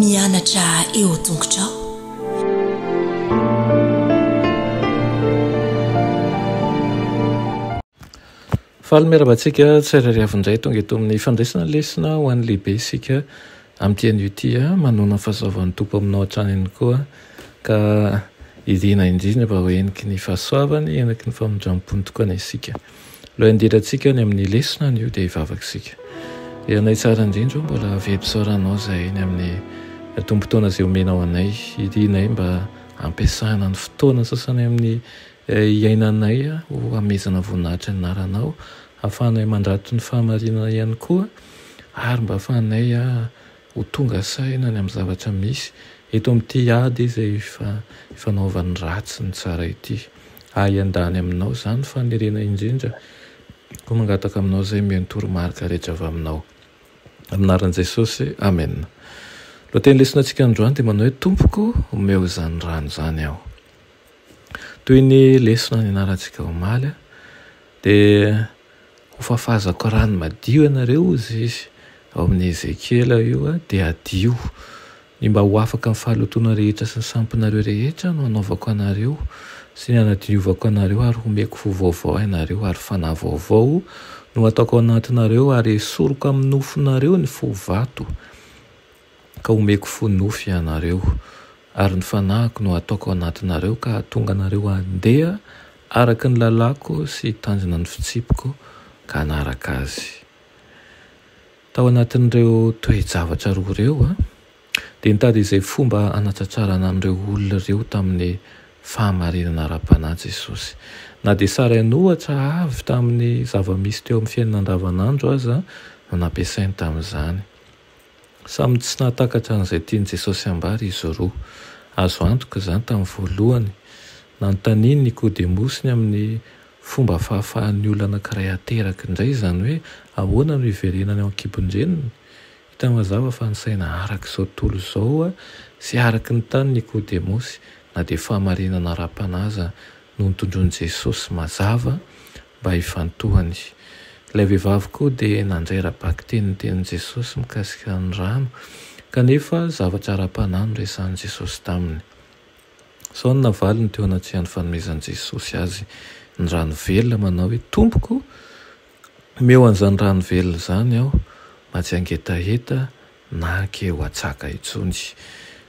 Mianatra eo an-tongotrao. Faly miarahaba antsika tsirairay avy indray tonga eto amin'ny fandraisana lesona ho an'ny lehibe isika amin'ity anio ity. Manoana ny fahasoavan'ny Tompo aminao hatrany ihany koa ka irina indrindra mba ho heniky ny fahasoavany, heniky ny famindram-pony tokoa anie isika. Aloha handirantsika ny amin'ny lesona anio dia hivavaka isika. Ry Anay tsara indrindra ô, mbola velom-pisaorana Anao izahay ny amin'ny tombon-taona izay omenao anay. Irinay mba hampiasana ny fotoana sasany amin'ny Hiainanay ho hamezana voninahitra ny anaranao, hahafahanay mandrato ny fahamarinana ihany koa, ary mba hahafahanay ho tonga saina ny amin'ny zavatra misy eto amin'ity ady izay ifanaovan'ny ratsy ny tsara ity. Ahy handany aminao izany faniriana indrindra, koa mangataka aminao izay omeo ny toromarika rehetra avy aminao. Amin'ny anaran'i Jesosy, amena. Lohateny lesona antsika androany dia manao hoe Tompoko, omeo izany rano izany aho. Toy ny lesona nianarantsika omaly dia ho fafazako rano madio ianareo hozy izy ao amin'ny Ezekiela io dia hadio. Ny mba ho afaka amin'ny fahalotoana rehetra sy ny sampinareo rehetra no hanaovako anareo sy ny hanadiovako anareo ary homeko fo vaovao ianareo ary fanahy vaovao no hataoko ao anatinareo ary esoriko amin'ny nofonareo ny fo vato ka homeko fo nofy ianareo, ary ny Fanahiko no hataoko ao anatinareo ka hahatonga anareo handeha araka ny lalàko sy hitandrina ny fitsipiko ka hanaraka azy. Tao anatin'ireo toe-javatra roa ireo, dia nitady izay fomba hanatratrarana an'ireo olona ireo tamin'ny fahamarinana ara-panahy Jesosy. Na dia sary an'ohatra avy tamin'ny zava-misy teo amin'ny fiainana andavanandro aza no nampiasainy tamin'izany. Samy tsy nahatakatra an'izay tian'i Jesosy hambara izy roa. Azo antoka izany tamin'ny voalohany. Nanontanian'i Nikodemosy ny amin'ny fomba fahafahan'ny olona anankiray hateraka indray, izany hoe ahoana no hiverenany ao an-kibon-dreniny. Hita mazava fa nisaina araka izao tontolo izao sy araka ny tany Nikodemosy, na dia fahamarinana ara-panahy aza no notondroin'i Jesosy mazava mba hifantohany. Ilay vehivavy koa dia nandray ara-bakiteny ny tenin'i Jesosy mikasika ny rano, kanefa zavatra ara-panahy no resahin'i Jesosy taminy. Izao no navaliny teo anatrehan'ny fanomezan'i Jesosy azy ny rano velona manao hoe, Tompoko, omeo an'izany rano velona izany aho, mba tsy hangetaheta na hankeo hatsaka intsony.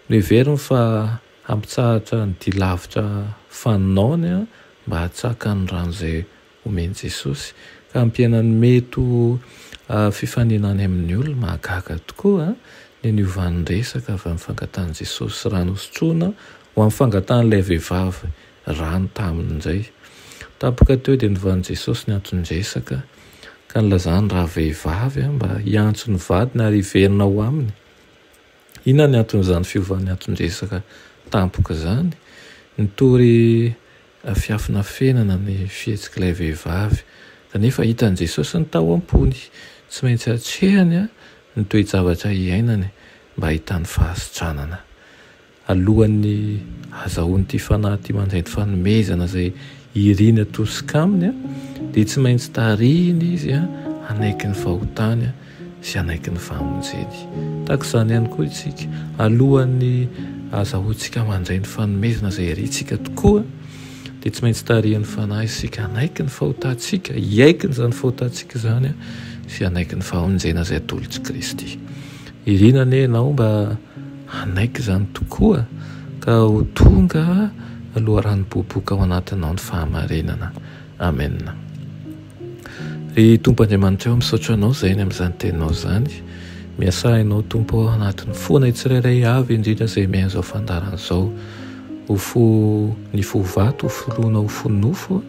Noheveriny fa hampitsahatra ny dia lavitra fanaony mba hahatsaka ny rano izay omen'i Jesosy, ka hampihena ny mety ho fifaninany amin'ny olona. Mahagaga tokoa ny niovan'ny resaka avy amin'ny fangatahan'i Jesosy rano hosotroina ho amin'ny fangatahan'ilay vehivavy rano taminy indray. Tampoka teo dia novan'i Jesosy ny anton-dresaka, ka nilazany ravehivavy mba hiantso ny vadiny ary hiverina ho aminy. Inona ny anton'izany fiovan'ny anton-dresaka tampoka izany? Nitory fiafinafenana ny fihetsik'ilay vehivavy, kanefa hitan'i Jesosy ny tao am-pony. Tsy maintsy atrehany ny toe-javatra iainany mba hahitany fahasitranana. Alohan'ny hahazahoan'ity fanahy ity mandray ny fanomezana izay iriny atosika aminy, dia tsy maintsy tarihiny izy hanaiky ny fahotany sy hanaiky ny famonjeny. Tahaka izany ihany koa isika, alohan'ny hahazahoantsika mandray ny fanomezana izay irintsika tokoa, dia tsy maintsy tarihin'ny fanahy isika hanaiky ny fahotantsika, hiaiky izany fahotantsika izany sy hanaiky ny famonjena izay atolotr'i Kristy. Irina anie ianao mba hanaiky izany tokoa ka ho tonga loharano boboka ao anatinao ny fahamarinana. Amen. Ry Tompo Andriamanitra ô, misaotra Anao izay ny amin'izany teninao izany. Miasà Ianao Tompo ao anatin'ny fonay tsirairay avy, indrindra izay mihaino izao fandaharana izao. Ho fo ny fo vato, ho filoana ho fo nofo,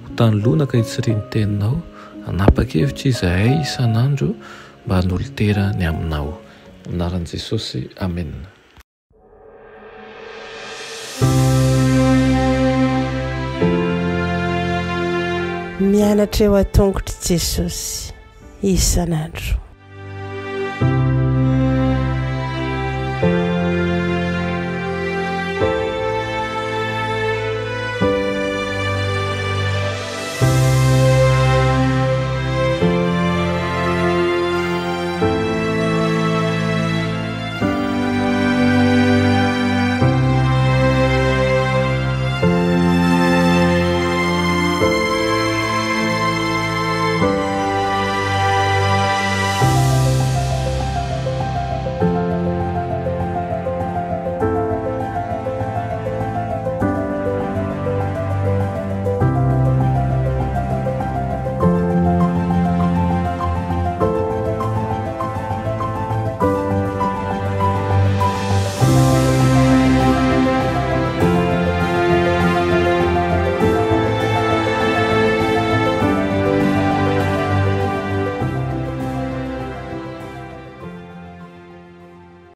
ho tany lonaka hitsirian'ny teninao. Hanapa-kevitra izahay isan'andro mba hanolo-tera ny aminao. Anaran'i Jesosy, Amena. Mianatra eo an-tongotr'i Jesosy isan'andro.